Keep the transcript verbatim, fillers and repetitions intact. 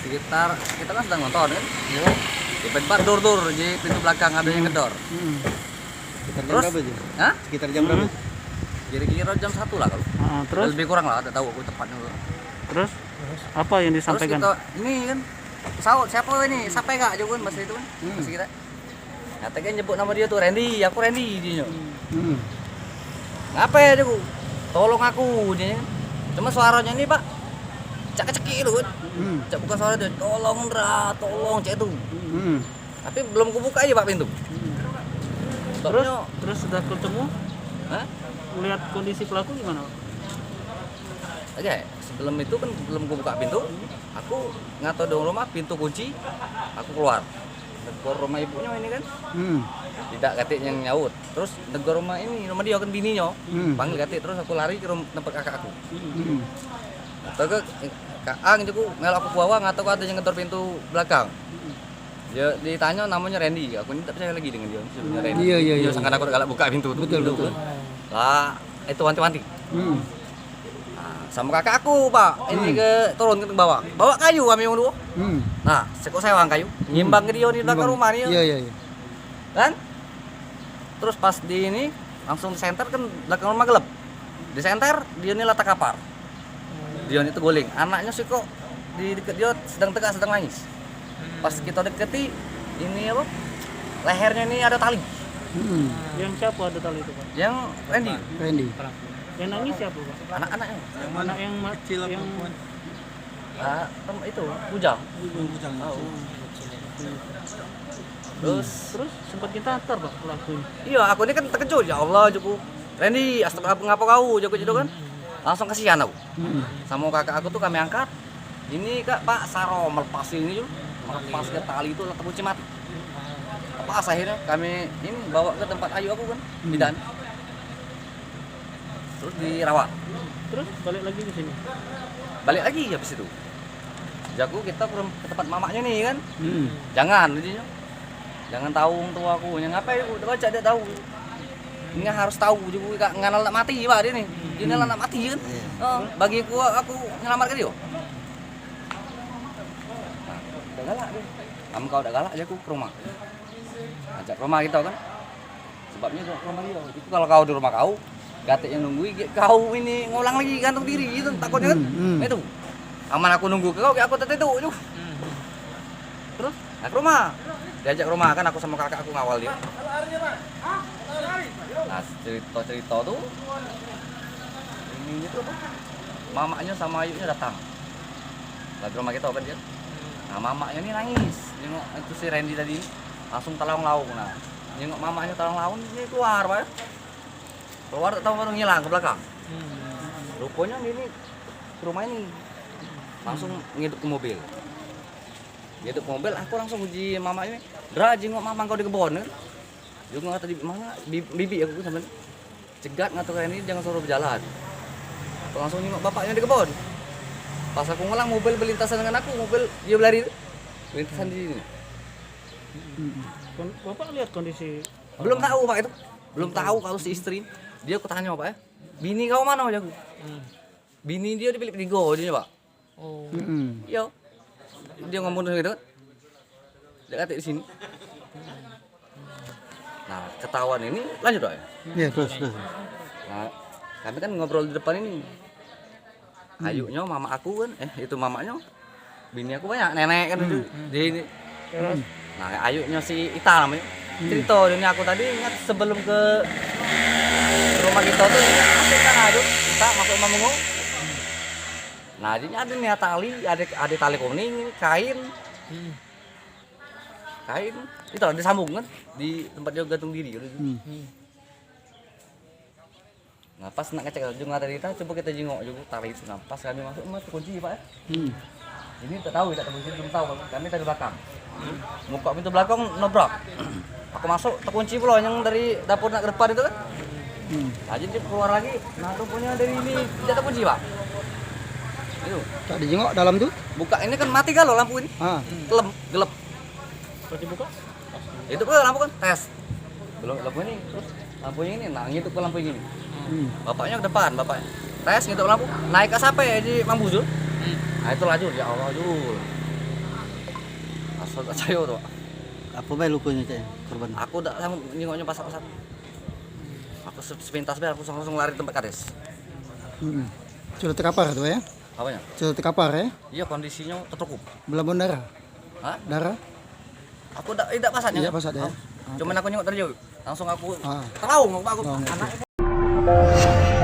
Sekitar kita kan sedang nonton kan? Yo. Tiba-tiba dor-dor di pintu belakang ada yang ngedor. Hmm. Sekitar jam Terus? Berapa itu? Hah? Sekitar jam berapa itu? Kira-kira jam satu lah kalau. Ah, terus? Lebih kurang lah, tak tahu aku tepatnya. Terus? Apa yang Terus disampaikan? Kita, ini kan, pesawat siapa ini? Sampai gak? Jago kan bahasa itu kan? Hmm. Bahasa kita. Kata kan nyebut nama dia tu, "Randy, aku Randy," dia. Hmm. "Ngape?" dia ku. "Tolong aku," dia. Cuma suaranya ni, Pak, cak kecekik tu kan. Hmm. Cak bukan suara dia, "Tolong, Ra, tolong," cak tu. Hmm. Tapi belum ku buka aja, Pak, pintu. Hmm. Terus, Sebabnya terus sudah ketemu? Hah? Melihat kondisi pelaku gimana, Pak? Oke, sebelum itu kan belum ku buka pintu, aku ngato dong rumah, pintu kunci, aku keluar. Negor rumah ibunya ini kan. Hmm. Tidak katik yang nyaut. Terus negor rumah ini, rumah dia kan bininyo. Hmm. Panggil katik terus aku lari ke rum-, tempat kakak aku. Hmm. Atau ke Kak Ang jaku melok aku bawa ngato ada yang ngedor pintu belakang. Dia ditanyo namonyo Randy. Aku ni tak percaya lagi dengan dia. Sebenarnya Randy. Iya, iya, Dia iya, sangka iya. Aku galak buka pintu tu. Betul, betul. Lah, itu wanti-wanti. Hmm. Nah, sama kakak aku, Pak. Ini Hmm. ke turun ke bawah. Bawa kayu kami wong duo. Hmm. Nah, sekok sewang kayu. Hmm. Nyimbang ke dia di belakang Bang. Rumah ni. Iya, iya, iya. Kan? Terus pas di ini, langsung disenter kan belakang rumah gelap. Disenter, dia ni lah takapar. Dia ni teguling. Anaknya sikok di deket dia sedang tegak, sedang nangis. Pas kita deketi, ini apa? Lehernya ni ada tali. Hmm. Yang siapa ada tali itu, Pak? Yang Randy. Randy. Yang nangis siapa, Pak? Anak-anaknya. Anak yang ma- Kecil apa yang perempuan? Ah, tem- itu, bujang. Bujang. Oh. Terus Terus sempat kita antar, Pak, pelaku ini. Iya, aku ni kan terkejut, "Ya Allah," jaku. "Randy, astagfirullah, ngapa kau?" jaku gitu kan. Langsung kasihan aku. Hmm. Sama kakak aku tu kami angkat. Ini kak, Pak, saro melepas ini tu. Melepas ke tali tu, lah terkunci mati. Lepas akhirnya kami ini bawa ke tempat ayu aku kan, Hmm. bidan. Terus dirawat. Terus balik lagi ke sini? Balik lagi habis itu. Jaku kita ke rum-, ke tempat mamaknya ni kan. Hmm. Jangan, dia. Jangan tahu orang tua aku. Yang ngapai aku tak baca dia tahu. Ini harus tahu juga kak nganal nak mati, Pak, dia ni. Dia Hmm. nak mati kan. Iya. Oh, bagi aku, aku nyelamatkan dia. Nah, dah galak dia. Kamu kau dah galak, jaku ke rumah. Ajak ke rumah kita kan. Sebabnya tu rumah dia. Itu kalau kau di rumah kau, katek yang nunggu, kau ini ngulang lagi gantung diri gitu, takutnya kan. Hmm, hmm. Itu. Aman aku nunggu kau, aku teteduk tu. Hmm. Terus? Nah, ke rumah. Diajak ke rumah kan, aku sama kakak aku ngawal dia. Nah, cerita-cerita tu, ini tu apa? Mamaknya sama ayuknya datang. Lah ke rumah kita kan dia. Nah, mamaknya ni nangis. Nengok itu si Randy tadi ni. Langsung telaung-laung nah. Nengok mamaknya telaung-laung, dia keluar, Pak. Keluar tak tahu baru ngilang ke belakang. Hmm. Rupanya dia ni ke rumah ini. Langsung ngidup ke mobil. Ngidup ke mobil, aku langsung uji mamak ini. "Dra, jenguk mamak kau di kebon kan?" Dia ngato di mana? Bi- Bibik aku sampai. Cegat ngato ini, "Jangan suruh berjalan." Aku langsung nengok bapaknya di kebon. Pas aku ngulang, mobil berlintasan dengan aku, mobil dia berlari tu. Lintasan di sini. Hmm. Kon- Bapak lihat kondisi Belum tahu, Pak, itu. Belum tahu kalau si istri. Dia aku tanya, Pak, ya. "Bini kau mana?" jaku. Hmm. "Bini dia di bilik tiga," dia, Pak. Oh. Hmm. Iya. Dia ngomong gitu kan. Dia kata di sini. Nah, ketahuan ini lanjut, Pak, ya. Ya, terus, terus. Nah, kami kan ngobrol di depan ini. Hmm. Ayuknyo mamak aku kan, eh, itu mamaknyo. Bini aku banyak nenek kan itu. Hmm. Di ini. Terus? Nah, ayuknyo si Ita namonyo. Hmm. Cerita ini aku tadi ingat sebelum ke rumah kita tu, ingat masih kan ayuk Ita masuk rumah mengo. Nah, jadi ada nih tali, ada, ada tali kuning, kain. Hmm. Kain. Itu lah disambung kan di tempat dia gantung diri gitu. Hmm. Hmm. Nah, pas nak ngecek juga tadi, kita coba kita jengok juga tali itu. Nah, pas kami masuk, memang terkunci, Pak, ya. Hmm. Ini tak tahu, tak terkunci, belum tahu. Kami dari belakang. Buka pintu belakang, nobrak. Aku masuk, terkunci pula yang dari dapur nak ke depan itu kan. Hmm. Nah, jadi dia keluar lagi. Nah, rupanya dari ini tidak terkunci, Pak. Itu. Tak dijengok dalam tu? Buka ini kan mati kalau lampu ini. Ah. Gelap, gelap. Pas dibuka? Itu pun lampu kan tes. Belum lampu ini, terus lampu yang ini, nah, ngidup ke lampu yang ini. Hmm. Bapaknya ke depan, bapak tes ngidup lampu, naik ke sampai di mambu tu. Hmm. Nah, itu laju, ya Allah, Jul. Soal tak percaya tu, Pak. Apa bae lukonyo, Cak, korban? Aku dak sanggup nengoknyo pasat-pasat. Aku se-, sepintas bae aku langsung lari tempat kades. Mm-mm. Sudah terkapar tu, ya? Apanya? Sudah terkapar, ya? Iya, kondisinyo tertekuk. Belabon darah? Hah? Darah? Aku dak, eh, dak pasat. Iya, nengok. Pasat, ya. Ah. Cuman aku nengok dari jauh. Langsung aku Ah. Terlaung aku, aku. Oh, ngerti. Anak.